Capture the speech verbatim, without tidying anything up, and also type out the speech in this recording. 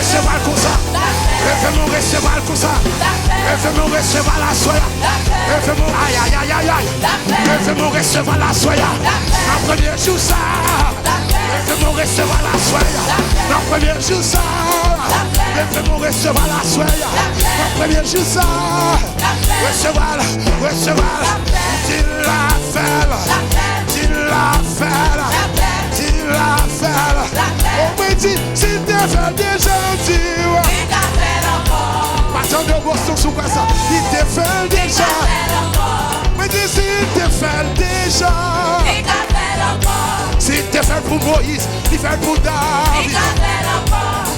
Resevwa l konsa. Leve men w, resevwa l konsa. Leve men w, resevwa l aswè a. Leve men w, ayayayayay. Leve men w, resevwa l aswè a. Nan premye jou sa. Leve men w, resevwa l aswè a. Nan premye jou sa. Leve men w, resevwa l aswè a. Nan premye jou sa. Resevwa l, resevwa l. Di l l a fè l. Di l l a fè l. Di l l a fè l. O mwen di, si l te fè l deja, di w. Li ka fè l ankò. Pa tande w, Boston, si w kwè sa. Li te fè l deja. Li ka fè l ankò. Mwen di, si l te fè l deja. Li ka fè l ankò. Si l te fè l pou Moyiz, li fè l pou David. Li ka fè l ankò.